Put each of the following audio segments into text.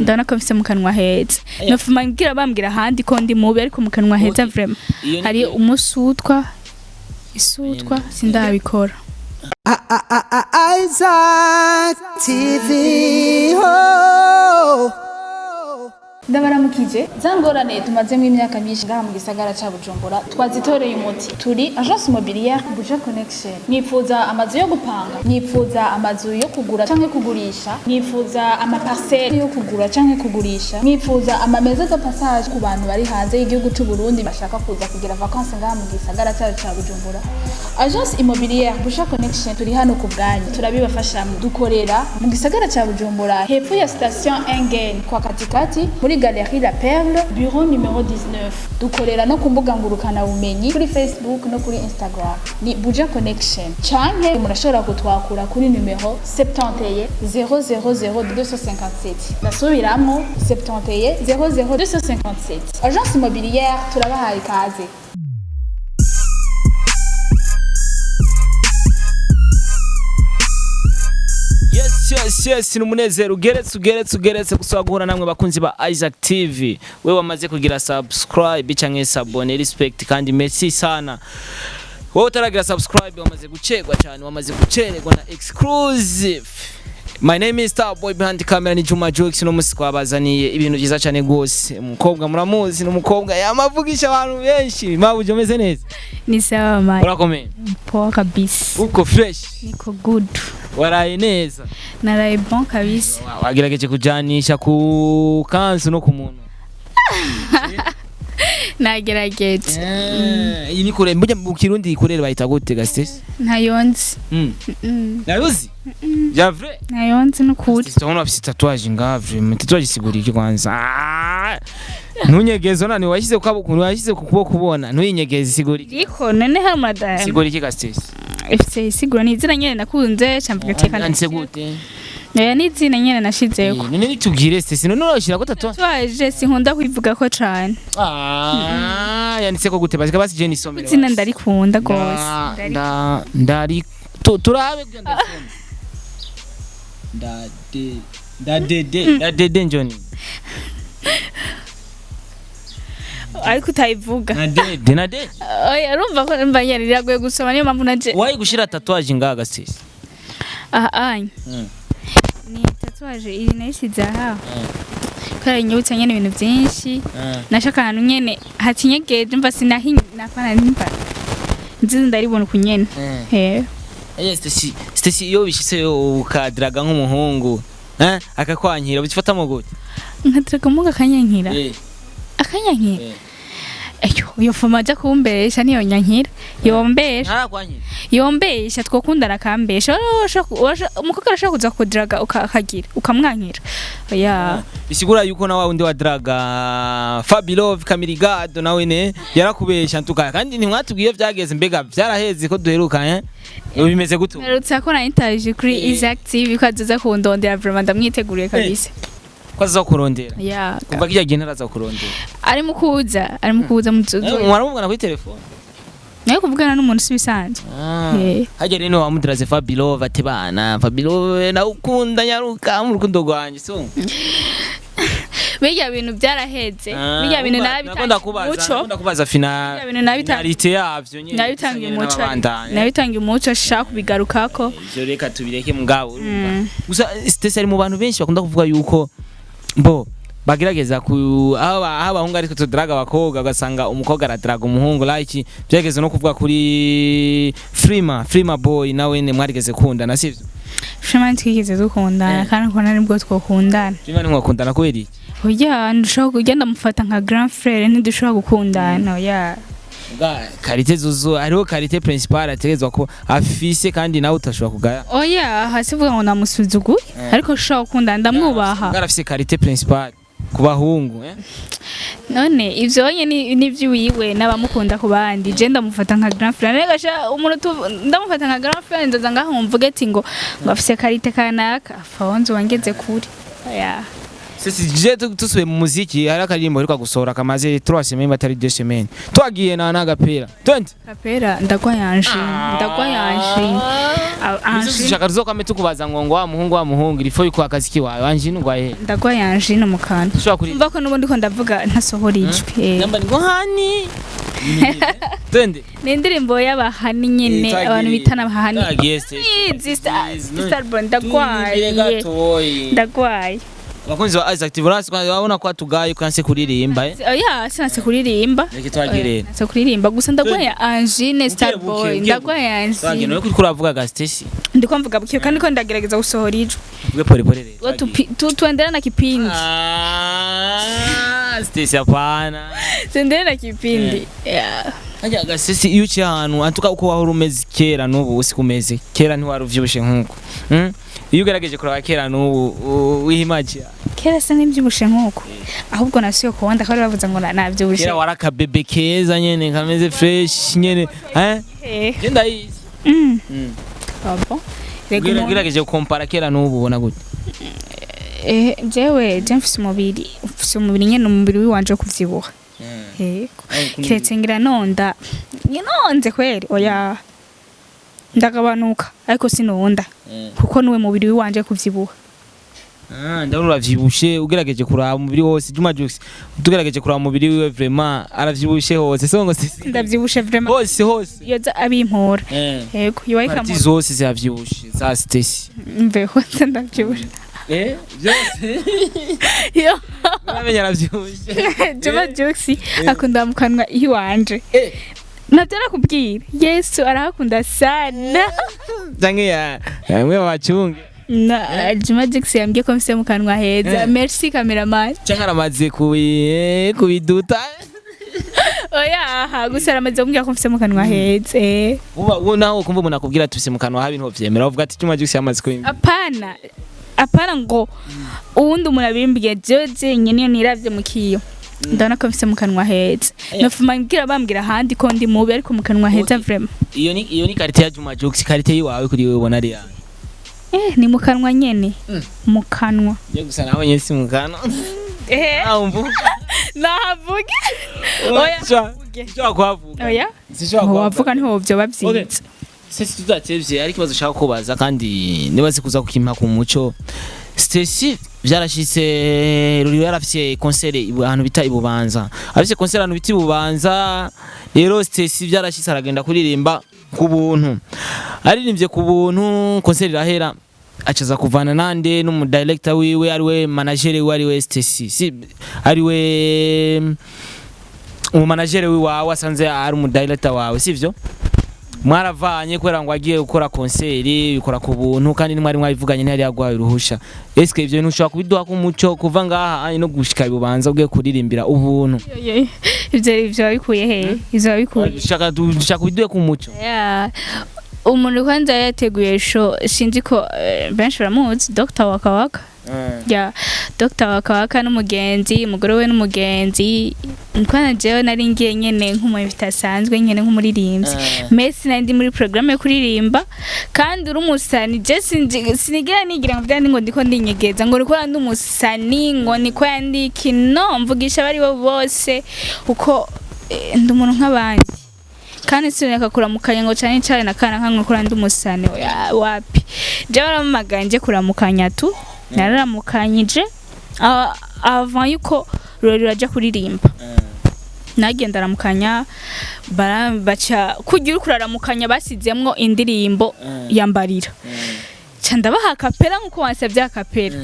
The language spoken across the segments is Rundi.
Ndabona ko mfise mu kanwa heza. Nofuma mbwira bambwira ahandi ko ndi mubi, ariko mu kanwa heza. Okay. Vraiment. Iyo ni Hari umusutwa, isutwa sindabikora. Isaac TV. Oh. Ndabaramukije. Za ngorane tumazemo imyaka myinshi ngaha mu gisagara ca Bujumbura twazitoreye umuti. Turi agence immobilière Buja Connection. Mwifuza amazu yo gupanga, mwifuza amazu yo kugura canke kugurisha, mwifuza amaparcelle yo kugura canke kugurisha, mwifuza amamaisons de passage ku bantu bari hanze y'igihugu c'u Burundi bashaka kuza kugira vacances ngaha mu gisagara cacu ca Bujumbura, agence immobilière Buja Connection turi hano ku bwanyu, turabibafashamo. Dukorera mu gisagara ca Bujumbura, hepfo ya station Engen, kwa katikati muri galerie La Perle, bureau numéro 19. Dukorera no ku mbuga ngurukana bumenyi, kuri Facebook no kuri Instagram ni Buja Connection, canke murashobora kutwakura kuri numéro 71 000 257. Ndasubiramwo: 71 00 257. Agence immobilière, turabahaye ikaze. Yes, ni umunezero ugeretse, ugeretse, ugeretse gusa guhura namwe bakunzi ba Isaac TV. We wamaze kugira subscribe canke s'abonner, respect kandi merci sana. Wowe utaragira subscribe wamaze gucerwa cyane, wamaze gucererwa na exclusive. My name is Starboy, behind the camera ni Juma Jux. No musi twabazaniye ibintu byiza cyane gose. Umukobwa muramuzi, ni umukobwa yamavugisha abantu benshi. Mabuje, umeze neza? Ni sawa mayi. Urakomeye? Poa kabisa. Uko fresh? Niko good. Waraye neza? Naraye bon kabisa. Wagerageje kujanisha ku kanzu no ku muntu? Nagerageje. Iyi ni kure mbujya mu Kirundi, kurere bayita gute gastesi? Ntayonzi. Naruzi ya vrai. Ntayonzi n'ukuri. Ndabona bafite tatouage nga vrai. Tatouage isigura iki kwanza? Ah! Ntunyegeze, nani washyize ku kaboko, washyize ku kuboko, ubona ntuyinyegeze, isigura iki? Ariko none hari madamu. Isigura iki gastesi? Ifise isigura, ni izina nyene nakunze, camvuga ati kandi. Yanditse gute? Oya, ni izina nyene nashizeko. None nitubwire Stesi, none urashira ko tatouage? Tatouage sinkunda kwivuga ko cane. Ah, yanditse ko gute? Basika basi je nisomere. Izina ndarikunda gose. Nda ndari turabe kugira ndasome. Ndade ndadede ndadede njoni. Ariko utayivuga. Nadede nadede. Oya, urumva ko mba nyene riragoye gusoma, niyo mpamvu naje. Wayi gushira tatouage ngaha gasisi? Aha anya ni tatouage iri nayisize aha kubera inyibutsa nyene ibintu vyinshi. Nashaka ahantu nyene hatinyegeje, mva sinahi napana nimba nziza ndaribona uku nyene. Eh. Eh, Stacy, Stacy, iyo bishitse ukadraga nk'umuhungu, eh, akakwankira bifatamo gute? Nkadraga muga akanyankira? Eh. Akanyankira? Eh. Eyo, iyo foma aja kumbesha niyo nyankira, yombesha. Ntarakwankira. Yombesha twokundana akambesha. Umukobwa arashobora kuza kudraga akagira ukamwankira? Oya. Bisigura yuko na wa wundi wa draga Fabilove Kamirigado nawe ne yarakubesha ntuka, kandi ntimwatubwiye vyageze, mbega vyaraheze ko duheruka, eh? Ubu bimeze gute ubu? Mperutse ko na interview kuri Isaac TV ko azoza kundondera, vraiment ndamwiteguriye kabisa. Ko aza kurondera? Ya. Kuva kirya gihe ntaraza kurondera? Ari mu kuza, ari mu kuza muzozo. Mwaramuvugana kuri telefone? Nayo kuvugana n'umuntu si bisanzwe. Eh. Hajya rero wamudiraze Fabilove ati bana Fabilove nawe ukunda nyaruka mu rukundo rwanje so. Birya bintu byaraheze, birya bintu nakunda kubaza nabitangiye umuco. Nakunda kubaza final. Birya bintu finalité yavyo nyene. Nabitangiye umuco. N'ababandanya. Nabitangiye umuco, ashaka kubigarukako. Ivyo reka tubireke mugabo urumva. Gusa Stacy ari mu bantu benshi bakunda kuvuga yuko bo bagerageza ku aho aho abahungu ariko tudraga abakobwa, ugasanga umukobwa aradraga umuhungu, like byageze no kuvuga kuri Frima, Frima Boy nawe ne mwarigeze kundana, sivyo? Shema, twigeze dukundana. Eh. Kandi ko nari bwo twokundana. Frima ntimwakundana kubera iki? Oya, ndushobora kugenda mufata nka grand frère, ntidushobora gukundana, oya. Bwa qualité zuzu, hariho qualité principale ategerezwa ko afise kandi nawe utashobora kugaya. Oya, hasi vuga ngo namusuzuguye, ariko ushobora gukundana, ndamwubaha. Bwa arafise qualité principale ku bahungu, eh? None ivyo onye ni ivy'iwiwe n'abamukunda ku bandi. Je ndamufata nka grand frère. None gasha umuntu ndamufata nka grand frère, nzoza ngaho mvuge ati ngo afise qualité kanaka, afa wonze wangeze kure, oya. Sisi je tusubiye mu muziki, hari akaririmbo heruka gusohora kamaze 3 semaines, batari 2 semaines. Twagiye na nagapera. 20. Kapera ndagwa yanje, ndagwa yanje. Angine. Shaka tuzokwame tukubaza ngo wa muhungu, wa muhungu, ilifo yuko akazi kiwawe Angine ugwaye. Ndagwa yanje no mu kantu. Ushobora kuri Umva ko n'ubundi ko ndavuga ntasohora ijwi. Namba ni ngo hani. Twende. Ni indirimbo y'abahani nyene, abantu bitana abahani. Twagiye stage. Izi Starboy ndagwaye. Ndagwaye. Abakunzi ba Isaac TV urabona ko atugaye ko yanse kuririmba eh. Oya, sinatse kuririmba. Reka twagire. Sinatse kuririmba gusa ndagwaye angine Starboy, ndagwaye Twagiye angine. no kuri kuravuga ga Stacy. Ndiko mvuga bukiyo kandi ko ndagerageza gusohora ijwi. Uvuge pole pole rero. Tuendelee na kipindi. Ah, Stacy hapana. Tuendelee na kipindi. Yeah. Harya ga Stacy, iyo uciye ahantu antuka uko wahora umeze kera n'ubu usiko umeze, kera ntiwari uvyibushe nkuko. Iyo ugerageje kuraba kera n'ubu wihimaje. Kera se ntibyibushe nkuko, ahubwo nasuye kuwanda ko bari bavuze ngo nabyibushe. Kera warakabebe keza nyene kameze fresh nyene eh. Eh. Je ndayizi. Ah bon? Rega umuntu- Ugerageje gukompara kera n'ubu ubona gute? Jewe je mfise umubiri nyene, umubiri wiwanje wo kuvyibuha. Yego. Kiretse ngira nonda. Nonze kweri, oya. Ndagabanuka ariko sinonda kuko niwe mubiri wiwanje kuvyibuha. Ah, ndabona uravyibushe ugerageje kuraba umubiri wose. Juma Jux, tugerageje kuraba umubiri wiwe, vraiment aravyibushe hose, so ngo Ndavyibushe vraiment. Hose hose. Yoza abimpora. Yego, yoba Parti zose ziravyibushe za Stacy. Mbeho ndavyibushe. Byose. Yo. Uramenye aravyibushe. Juma Jux akunda mu kanwa iwanje. Navyo arakubwira. Yesu arahakunda sana. Canke ya bamwe babacunge. Na Juma Jux yambwiye ko mfise mu kanwa heza. Merci cameraman. Canke aramaze kubiduta. Oya, aha, gusa aramaze kumbwira ko mfise mu kanwa heza. Uba uwo naho kumva umuntu akubwira ati ufise mu kanwa habi ntuvyemera, uvuga ati Juma Jux yamaze kubimbwira. Apana. Apana ngo uwundi umuntu abimbwiye, jewe jenyine iyo niravye mu kiyo, ndabona ko mfise mu kanwa heza. Nofuma mbwira bambwira ahandi ko ndi mubi, ariko mu kanwa heza vraiment. Iyo ni qualité ya Juma Jux, qualité yiwawe kuri wewe ubona ari yawe? Ni mu kanwa nyene. Mu kanwa. Je gusa nawe nyene si mu kanwa. Ah, umvuga. Nahavuge. Oya. Sinshobora kuhavuga. Oya. Sinshobora kuhavuga. Wavuga ntiwovyoba vyiza. Sisi tudatevye, ariko ikibazo ushaka kubaza kandi nibaze kuza kukimpa ku muco. Stacy, vyarashitse ruri yarafise concert ahantu bita Ibubanza. Afise concert ahantu bita Ibubanza, rero Stacy vyarashitse aragenda kuririmba ku buntu. Aririmbye ku buntu, concert irahera, acaza kuvana nande n'umu director wiwe, ariwe manager wiwe, ariwe Stacy. Si ariwe umu manager wiwawe asanze ari umu director wawe, sivyo? Mwaravanye kubera ngo agiye gukora concert bikora ku buntu kandi ntimwari mwabivuganye, ntiyari yaguhaye uruhusha. Eske ivyo bintu ushobora kubiduha ku muco, kuva ngaha anye no gushika Ibubanza ugiye kuririmbira ubuntu? Ivyo wabikuye he? Ivyo wabikuye? Dushaka kubiduhe ku muco. Yeah. Umuntu kwanza yateguye show, sinzi ko benshi baramuzi, Dr. Wakawaka. Ya Dr. Wakawaka n'umugenzi, umugore we n'umugenzi. Kwanza jewe nari ngiye nyene nk'umuntu bitasanzwe nyene nk'umuririmbyi. Messi nari ndi muri programme yo kuririmba kandi uri umusani, je sinigera nigira ngo vyandi ngo ndiko ndinyegeza ngo niko ndi umusani ngo niko yandiki, no mvugisha abari bo bose uko ndi umuntu nk'abandi kandi sineka kuramukanya ngo cane cane na kana nkamwe kuri ndi umusani. Oya, wapi, je baramamagaye nje kuramukanya tu, nararamukanyije avant yuko rureri raja kuririmba. Nagenda aramukanya, baca kugira uriko uraramukanya basizemwo indirimbo yambarira, ca ndabaha akapera nkuko wansavye akapera.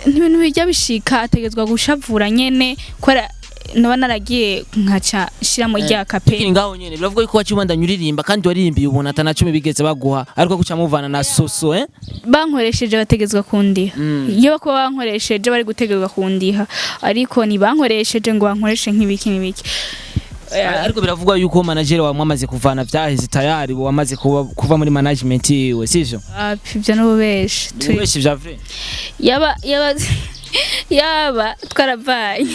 Ibintu bijya bishika ategezwa gushavura nyene kubera noba naragiye nkaca nshiramo rya kapera. Kiri ngaho nyene biravuga yuko waciye ubandanya uririmba kandi waririmbiye ubuntu ata na cumi bigeze baguha, ariko kuca muvana na soso eh. Bankoresheje bategezwa kundiha. Iyo bakuba bankoresheje bari gutegezwa kundiha, ariko ntibankoresheje ngo bankoreshe nk'ibiki n'ibiki. Ariko biravugwa yuko manager wawe mwamaze kuvana, vyaheze tayari, wamaze kuva muri management yiwe, sivyo? Wapi, ibyo n'ububeshi. Ubeshi vya vrai. Yaba yaba Yaba twaravanye,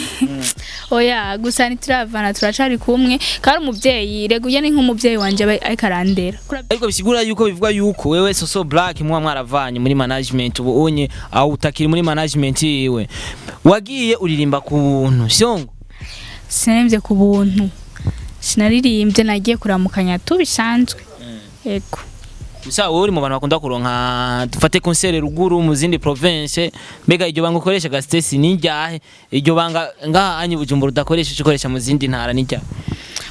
oya, gusa ntituravana, turacari kumwe, kandi umuvyeyi rega uya ni nk'umuvyeyi wanje aba ariko arandera. Ariko bisigura yuko bivugwa yuko wewe Soso Black muba mwaravanye muri management, ubu unye aho utakiri muri management yiwe, wagiye uririmba ku buntu syongo? Sinaririmbye ku buntu, sinaririmbye, nagiye kuramukanya tubisanzwe, yego. Gusa wowe uri mu bantu bakunda kuronka, dufate concert ruguru mu zindi province. Mbega iryo banga ukoresha ga Stacy ni ryahe? Iryo banga ngaha anyi Bujumbura udakoresha, icyo ukoresha mu zindi ntara ni ryahe?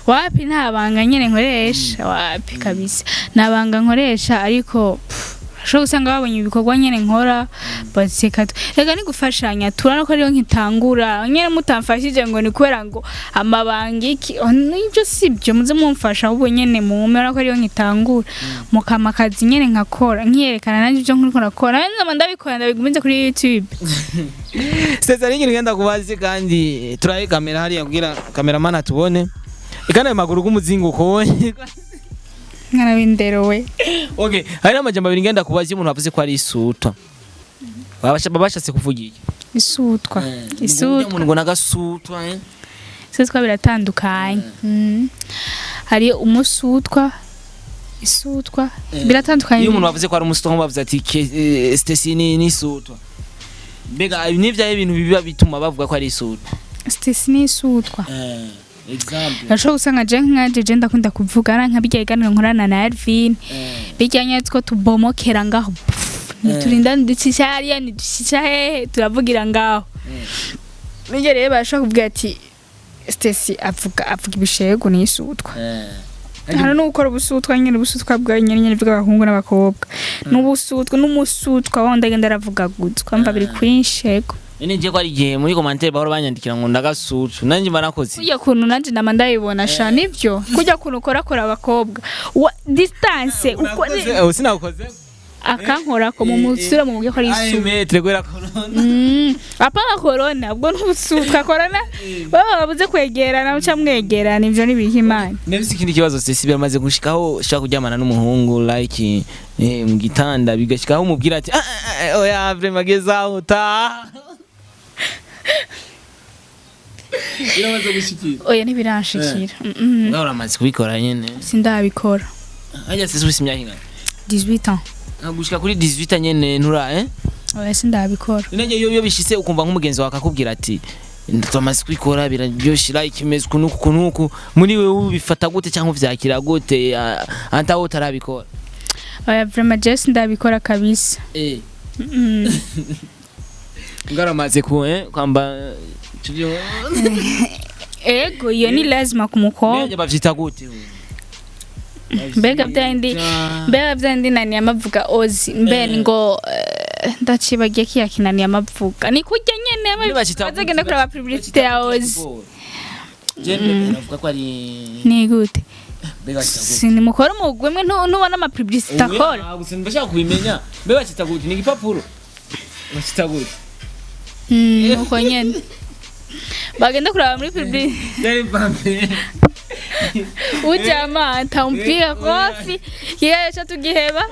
Wapi, nta banga nyene nkoresha, wapi kabisa, nta banga nkoresha, ariko pff, ushobora gusanga babonye ibikorwa nyene nkora baseka. Rega ni gufashanya, turabona ko ariyo nkitangura nyene, mutamfashije ngo ni kubera ngo amabanga iki. Oh, nibyo sibyo, muze mumfasha ahubwo nyene mume, urabona ko ariyo nkitangura, mukama akazi nyene nkakora, nkiyerekana nanjye ibyo nkuriko nakora, nanjye nzoma ndabikora, ndabigumize kuri YouTube. Stacy, ari ikintu ngenda kubazi, kandi turaye kamera hariya kugira cameraman atubone ikana ayo maguru k'umuzingo ukubonye. Mwana w'indero we. Okay, hari amajambo abiri ngenda kubaza. Iyo umuntu avuze ko ari isutwa, baba bashatse kuvuga iki? Isutwa, isutwa. Umuntu ngo nagasutwa, eh? Isutwa biratandukanye. Hari umusutwa, isutwa biratandukanye. Iyo umuntu bavuze ko ari umusutwa, nko bavuze ati Stacy ni isutwa, mbega n'ivyahe ibintu biba bituma bavuga ko ari isutwa? Stacy ni isutwa. Example? Urashobora gusanga je nkaje, je ndakunda kuvuga ara nka bijya biganiro nkorana na Alvin, bijyanye two tubomokera ngaho. Pff, ntiturinda ntiducisha hariya, ntiducisha hehe, turavugira ngaho. Bijya rero barashobora kuvuga ati Stacy avuga ibishego, ni isutwa. Hari no gukora ubusutwa nyine, ubusutwa bwa nyine nyine bw'abahungu n'abakobwa, n'ubusutwa n'umusutwa wundi agenda aravuga gutwa, mva biri kwinshi, yego. None nje ko ari igihe muri commentaire bahora banyandikira ngo ndagasutu, nanjye mba nakoze. Kurya kuntu nanje nama ndabibona sha, nivyo, kurya kuntu ukorakora abakobwa distance uko Unakoze, sinakoze. Akankorako mu musura mu buryo ko ari Ay, isuku. maître gwera corona. Apana corona, ubwo n'ubusutwa corona baba babuze kwegerana, muca mwegerana, ivyo ni imana. Nefise ikindi kibazo. Stacy, biramaze gushikaho ushaka kuryamana n'umuhungu, like mu gitanda, bigashikaho umubwira ati: "Ah, ah, ah, oya, vraiment gezaho ta"? Biramaze gushikira? Oya, ntibiranshikira. Ngaho uramaze kubikora nyene? Sindabikora. Harya Stacy ufise imyaka ingana? 18 ans. Gushika kuri 18 nyene ntura, eh? Oya, sindabikora. None iyo bishitse ukumva nk'umugenzi wawe akakubwira ati tumaze kubikora, biraryoshe, like imeze uku n'uku n'uku, muri wewe ubifata gute cyangwa uvyakira gute, anta wowe utarabikora? Oya, vraiment je sindabikora kabisa. Ngaramaze ku kwamba tubyo? Ego, iyo ni lazima ku mukobwa. Mbega bavyita gute? Mbega byandi nani yamavuga ozi mbe ngo ndacibagiye kiya kinani yamavuga ni kurya nyene. Mbe bacita bazagenda kuraba publicité ya ozi. Je navuga ko ari Ni gute? Mbega bacita gute? Sinimukora umugwi mwe, ntubona ama publicité akora. Oya, gusa ndashaka kubimenya, mbe bacita gute? Ni igipapuro bacita gute? Uko nyene bagenda kuraba muri publicité. Yari pampe. Ujama atampiga kofi kigayo tugiheba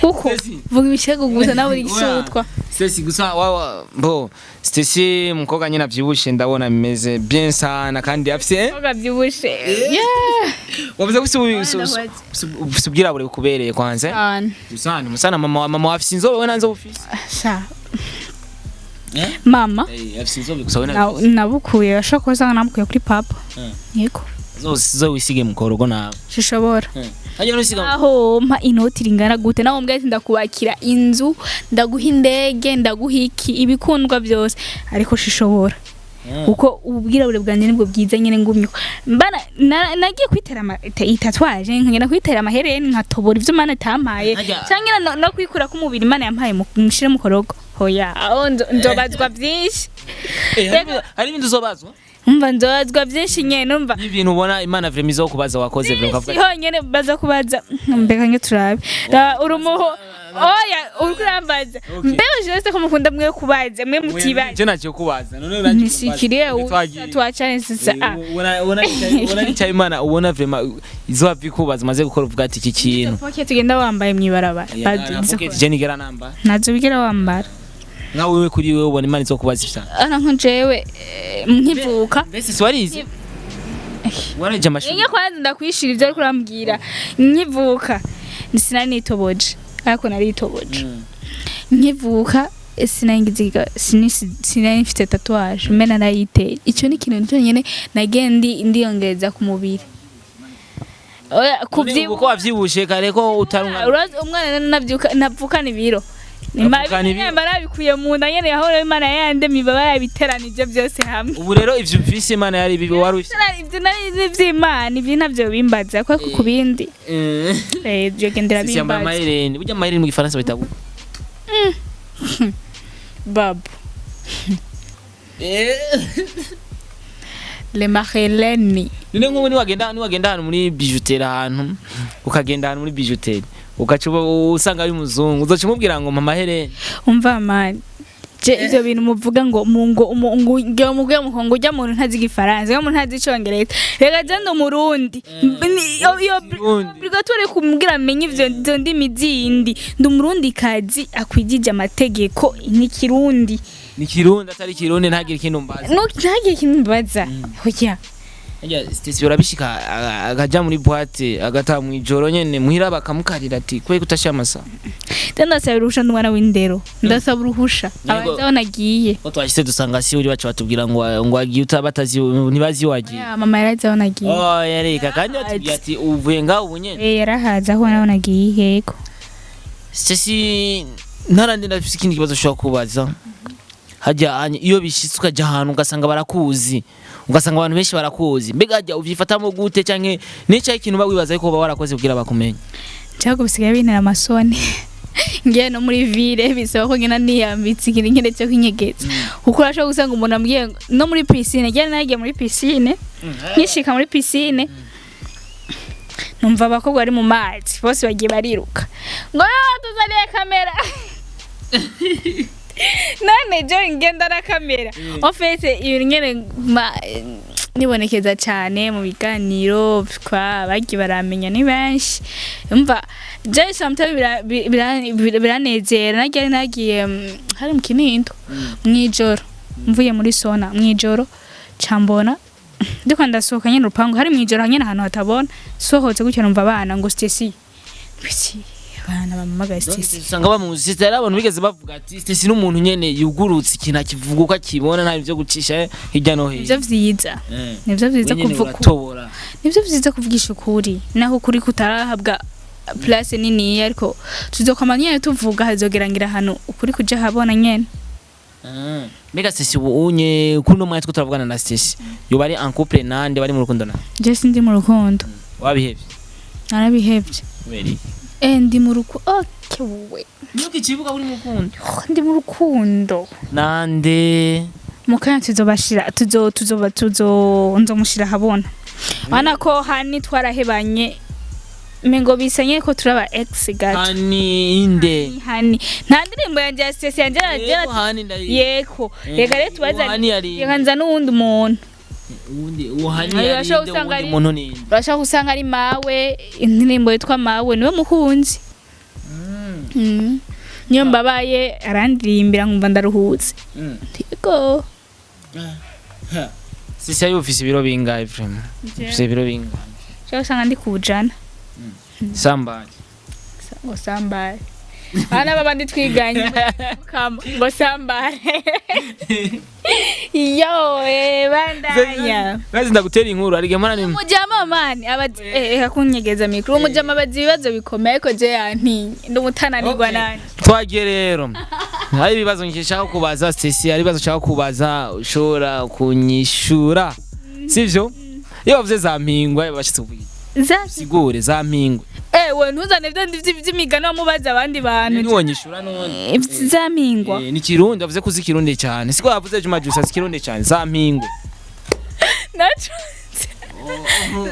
kuko Stacy. vuga ibishego gusa nawe uri gisutwa. Stacy, gusa wawa bo Stacy umukobwa nyine avyibushe, ndabona bimeze bien sana kandi afise, eh? Koga byibushe, yeah. Wavuze ko Ndabaza. ufise ubwirabure bukubereye kwanza, eh? Cyane. Usana musana mama afise inzobe, we nta nzobe ufise. Sha. Eh? Mama. Eh, afise inzobe gusa we nta Nabukuye, ashobora kuba usanga nabukuye kuri papa. Yego. Zo wisige mukorogo nawe. Sishobora. Hajya nusiga. Aho mpa inoti ringana gute, nawe mbwa ati ndakubakira inzu, ndaguha indege, ndaguha iki, ibikundwa byose, ariko shishobora, kuko ubwirabure bwanjye nibwo bwiza nyine. Ngumye uko. Mbana nagiye kwitera itatouage, nkagenda kwitera amahereni, nkatobora ivyo Imana itampaye, Harya- canke no kwikura k'umubiri Imana yampaye, mushire mu korogo. Hoya, aho nzobazwa vyinshi. Eh, hari ibintu uzobazwa. Umva, nzobazwa vyinshi nyene, umva. Ibintu ubona Imana vraiment izokubaza wakoze, vraiment ukavuga Si honyene baza kubaza, mbega nke turabe. Raba, urumuho, oya, uriko urambaza. Mbega jewe ko mukunda mwe kubaza mwe mutibaza? Je ntacyo kubaza none nanjye. Nishikiriye twacane sasa, ah. Ubona nicyo Imana ubona vraiment izohava ikubaza umaze gukora, uvuga ati iki kintu. Pocket tugenda wambaye mwibarabara. Pocket je nigera namba. Nazo bigera wambara. Nka wewe, kuri wewe ubona Imana izokubaza ivyaha? Ana nka jewe, nkivuka. Mbese si warize, waraje amashuri? Inge kwanza ndakwishira ivyo ariko urambwira. Nkivuka sinari nitoboje, ariko naritoboje. Nkivuka sinari mfite tatouage, mbe narayiteye. Ico ni ikintu cyonyine nagiye ndiyongereza ku mubiri. Oya, ubu kuvyibuha. Ko wavyibushe kare ko utari umwana? Urazi umwana navyuka navukana ibiro. Navukana ibiro. Mba nabikuye mu nda nyene, aho Imana yandemye baba yabiteranije byose hamwe. Ubu rero ivyo ufise Imana yari bibi wari ufise? Ibyo nari ivy'Imana, ibyo ntabyo bimbaza ko ku bindi byo gendera Sisi yambaye bimbaza. Amahereni. Burya amahereni mu gifaransa bayita gute? Babu le maheleni. None nk'ubu niwagenda ahantu muri bijouterie, ahantu ukagenda ahantu muri bijouterie, ugaca usanga ari umuzungu, uzoca umubwira ngo mpa amahereni? Umva mani, je ivyo bintu muvuga ngo mungo ngo mubwiye ngo ujya muntu ntazi igifaransa, ngo umuntu ntazi icongereza, reka je ndi umurundi. Iyo Kirundi. Obligatoire kumbwira amenye ivyo izo ndimi zindi. Ndi umurundi kazi akwijije amategeko n'ikirundi. Ni kirundi, atari kirundi ntagire ikintu mbaza. Ntagire ikintu mbaza, oya. Harya Stacy urabishika akaja muri boîte, agataha mw'ijoro nyene muhira bakamukarira ati kwe kutashyira amasaha? Je ndasaba uruhusha, ndi umwana w'indero, ndasaba uruhusha. Yego. Abaza aho nagiye. Ko twashitse dusanga si uri, baca batubwira ngo wagiye batazi, ntibazi iyo wagiye. Oya, mama yarazi aho nagiye. Oh, yareka kandi batubwiye ati uvuye ngaho ubu nyene. Eh, yarahazi aho naho nagiye, yego. Stacy, ntarandi ndafise ikindi kibazo ushobora kubaza. Hajya iyo bishitse ukaja ahantu ugasanga barakuzi, ugasanga abantu benshi barakuzi, mbega hajya uvyifatamo gute, canke nicaye ikintu uba wibaza yuko uba warakoze kugira bakumenye? Cyangwa bisigaye bintera amasoni. Ngiye no muri ville bisaba ko ngenda niyambitse ikintu nyine cyo kwinyegeza, kuko urashobora gusanga umuntu ambwiye no muri piscine. Njye nagiye muri piscine, nkishika muri piscine numva abakobwa bari mu mazi bose bagiye bariruka ngo yo tuzaniye kamera. None je ngenda na kamera? En fait ibintu nyene nibonekeza cyane mu biganiro kwa bagiye baramenya ni benshi. Umva, je sometimes biranezera. Nagiye hari mu Kinindo mwijoro, mvuye muri sauna mwijoro, cambona ndiko ndasohoka nyene urupangu, hari mwijoro nyene ahantu hatabona. Sohotse gutyo numva abana ngo Stacy. Biki abana bamamagaye Stacy? Usanga bamuzi. Stacy, hari abantu bigeze bavuga ati Stacy n'umuntu nyene yugurutse, ikintu akivuga uko akibona, nta byo gucisha hirya no hino. Nivyo vyiza. Nivyo vyiza Wenyene kuvuga. Uratobora. Nivyo vyiza kuvugisha ukuri, naho ukuri kutarahabwa place nini, ariko tuzokwama nyene tuvuga, hazogerangira ahantu ukuri kuja habona nyene. Mbega Stacy ubu unye kuri uno mwanya two turavugana na Stacy, yoba ari en couple nande, bari mu rukundo na? Je sindi mu rukundo. Wabihevye? Narabihevye. Kubera iki? Eh, ndi mu rukundo, okay we. Nuko ikibuga uri mu rukundo? Ndi mu rukundo. Nande? Mu kanya tuzobashira, tuzo tuzoba tuzo nzomushira habona. Urabona ko hani twarahebanye, mengo bisanye ko turaba ex gato. Hani inde? Hani nta ndirimbo yanje ya Stacy yanje. Yego, hani ndayizi. Yego, reka rero tubaza. Uwo hani yari Reka nza n'uwundi muntu. Uwundi uwo hani Ayo, yari urashobora inde? gusanga Uwundi muntu ni inde? Urashobora gusanga ari mawe, indirimbo yitwa mawe, niwe mukunzi. Niyo mbabaye arandirimbira nkumva ndaruhutse. Yego. Sisi ayo ufise ibiro bingahe vraiment? Ufise ibiro bingahe? Ushobora gusanga ndi kujana. Sambaye. Ngo sambare, abana b'abandi twiganye kama ngo sambare yo bandanya. Bazi ndagutera inkuru arige mara ni Umujama mani abazi akunyegeza mikro. Umujama abazi ibibazo bikomeye ko je yantinye, ndi umutananirwa nani. Twagiye rero, hari ibibazo nshaka kubaza Stacy, hari ibibazo nshaka kubaza ushobora kunyishura, sivyo? Iyo bavuze za mpingwa bashitse kuvuga iki? Za Sigure za mpingwa. Ewe, ntuzane ivyo vy'imigani wamubaza abandi bantu. Niwonyishura none. Za mpingwa. Ni kirundi, bavuze ko uzi kirundi cyane, siko? Bavuze Juma Juice azi kirundi cyane. Za mpingwa. Naco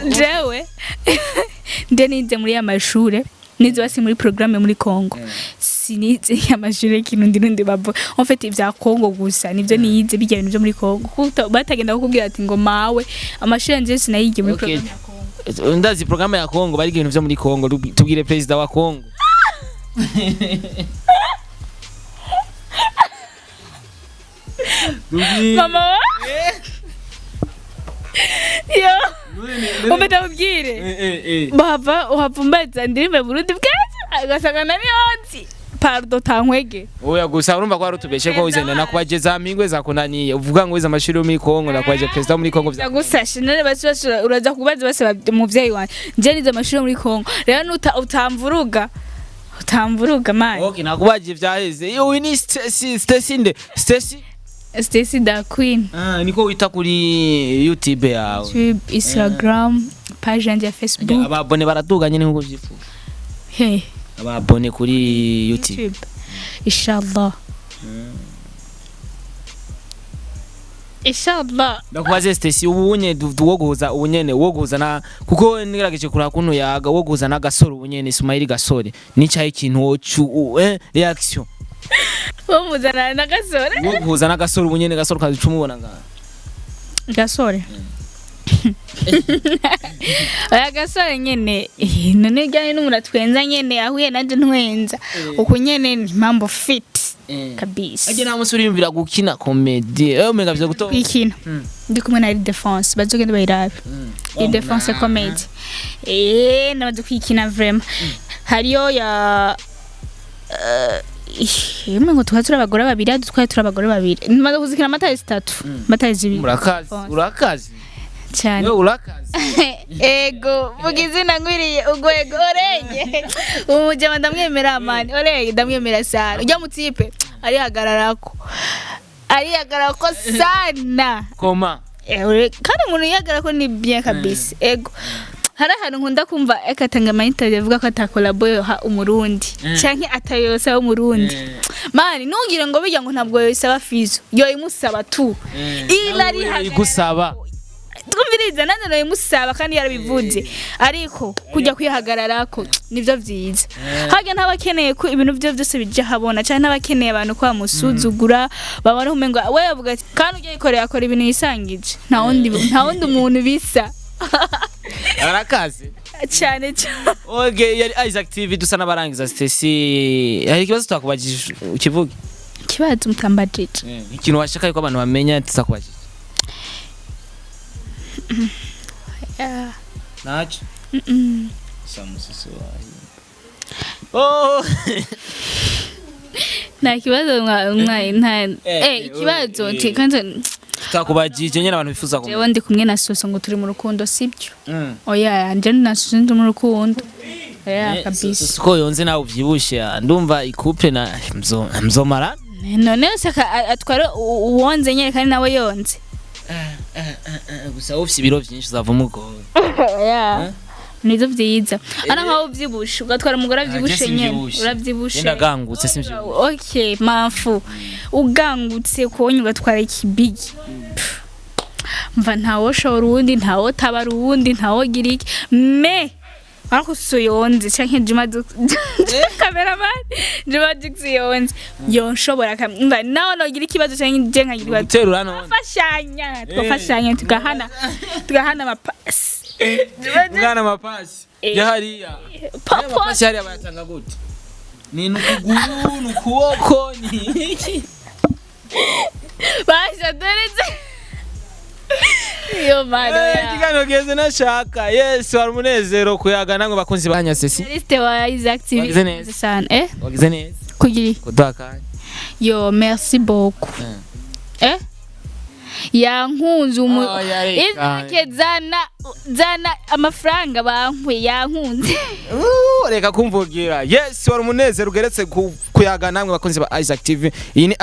jewe nde nize muri ya mashure, nize basi muri programme muri Congo, sinize amashure y'ikirundi rundi bavuga. En fait ivya Congo gusa nivyo nize, bijya bintu vyo muri Congo. Kuko batagenda kukubwira ati ngo mawe amashure yanje sinayige muri Okay. programme ya Congo. Ndazi programme ya Congo bari ibintu vyo muri Congo. Tubwire president wa Congo. Mama wa yo umbe ndakubwire, bahava uhava umbaza ndirimbe Burundi bwacu, ugasanga nabiyonzi. Pardon, tankwege. Oya, gusa urumva ko hari utubeshe ko wize, nakubaje za mingwe zakunaniye, uvuga ngo wize amashuri yo muri Kongo, nakubaje perezida wo muri Kongo Ndagusashe none basi uraza kubaza bose umuvyeyi wanje. Nje nize amashuri yo muri Kongo rero, nuta utamvuruga, utamvuruga mani. Okay, nakubaje vyaheze. Iyo uyu ni Stacy, Stacy nde? Stacy. Stacy da Queen. Ah, niko wita kuri YouTube yawe? YouTube, Instagram, page yanje ya Facebook. Ababone baraduga nyine nkuko vyifuza? Hey? Ababone kuri YouTube? YouTube, inshallah, inshallah. Ndakubaze Stacy, ubu unye wo guhuza, ubu nyene wo guhuza na, kuko nigerageje kuraba kuntu yaga, wo guhuza na Gasore ubu nyene, Ismail Gasore, nicaye ikintu wocu reaction? Bamuzana na Gasore? Wo guhuza na Gasore ubu nyene, Gasore ukaza umubona ngaha. Gasore, oya, Gasore nyene, none ryari n'umuntu atwenza nyene, ahuye nanje ntwenza uku nyene, ni mambo fit kabisa. Aje nta munsi uriyumvira gukina comedy, umenga vyo guto? Kwikina ndi kumwe na Defense, bazogenda bayirabe Defense comedy. Namaze kwikina vraiment, hariyo ya ngo twari turi abagore babiri, adu twari turi abagore babiri, namaze kuzikina amatayi zitatu, amatayi zibiri. Urakazi, urakazi. Cyane. Wewe urakazi. Ego, vuga izina ngwiriye ugwego orenge umujama, ndamwemera mani, orenge ndamwemera sana, ujya mutipe arihagararako, arihagararako sana. Koma. Kandi umuntu yihagararako ni bien kabisa. Ego, hari ahantu nkunda kumva akatanga ama interview avuga ko atakolabo yoha Umurundi canke atayosaba Umurundi. Mani, ntugire ngo bijya ngo ntabwo yoyisaba Fizo, yoyimusaba tu ila arihagarara. Igusaba. Twumviriza, nanjye nabimusaba kandi yarabivuze, ariko kujya kwihagararako nivyo vyiza. Harya ntaba akeneye ko ibintu vyo vyose bija habona, canke ntaba akeneye abantu ko bamusuzugura, babona umengo we avuga ati kandi ujya yikoreye, akora ibintu yisangije, nta wundi muntu bisa. Arakazi. Cyane cyane. Okay, yari Isaac TV, dusa n'abarangiza. Stacy, hari ikibazo twakubajije ukivuge? Ikibazo mutambajije? Ikintu washaka yuko abantu bamenya tutakubajije. Nacho samususu wahi. Oh. Nta kibazo nta ikibazo kandi Tutakubajije nyine abantu bifuza kumenya. Jewe ndi kumwe na Soso ngo turi mu rukundo, sibyo? Oya, nje na Soso ndi mu rukundo, oya kabisa. Siko yonze nawe uvyibushe, ndumva ikupe na mzomara. None se atwara uwonze nyene kandi nawe yonze? Gusa ufise ibiro vyinshi uzava umugoye. Oya, nivyo vyiza ana nkaho uvyibushe ugatwara umugore avyibushe nyene, uravyibushe. Ndagangutse, simvyibushe. Okay, mamfu ugangutse konye ugatwara ikibigi. Pff. Mva ntawoshora uwundi, ntawotabara uwundi, ntawogira iki me, ariko so yonze canke Juma Jux, cameraman Juma Jux yonze yonshobora mva nawe nogira ikibazo canke je nkagira ikibazo. Guterura none. Twafashanya, twafashanya, tugahana amapasi. Mwana, mapasi ya hariya. Popo. Amapasi hariya bayatanga gute? Ni nukuguru, nukuboko, ni iki? Basha doreze iyo mano ya Ikiganiro geze nashaka, yes, wari umunezero kuyaga namwe bakunzi ba Nyasesi. Liste wa Isaac TV. Wagize neza. Sana Wagize neza. Kugira Kuduha akanya. Yo, merci beaucoup. Yankunze umu Oh, yareka. Isaac, zana zana amafaranga bankwe, yankunze. Reka kumvugira. Yes, wari umunezero ugeretse kuyaga namwe bakunzi ba Isaac TV. Iyi ni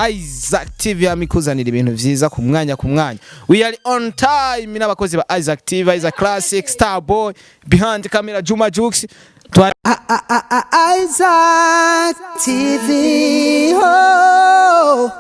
Isaac TV yamikuzanira ibintu vyiza ku mwanya ku mwanya. We are on time n'abakozi ba Isaac TV, Isaac Classic, Starboy behind camera, Juma Jux. Isaac TV. Oh.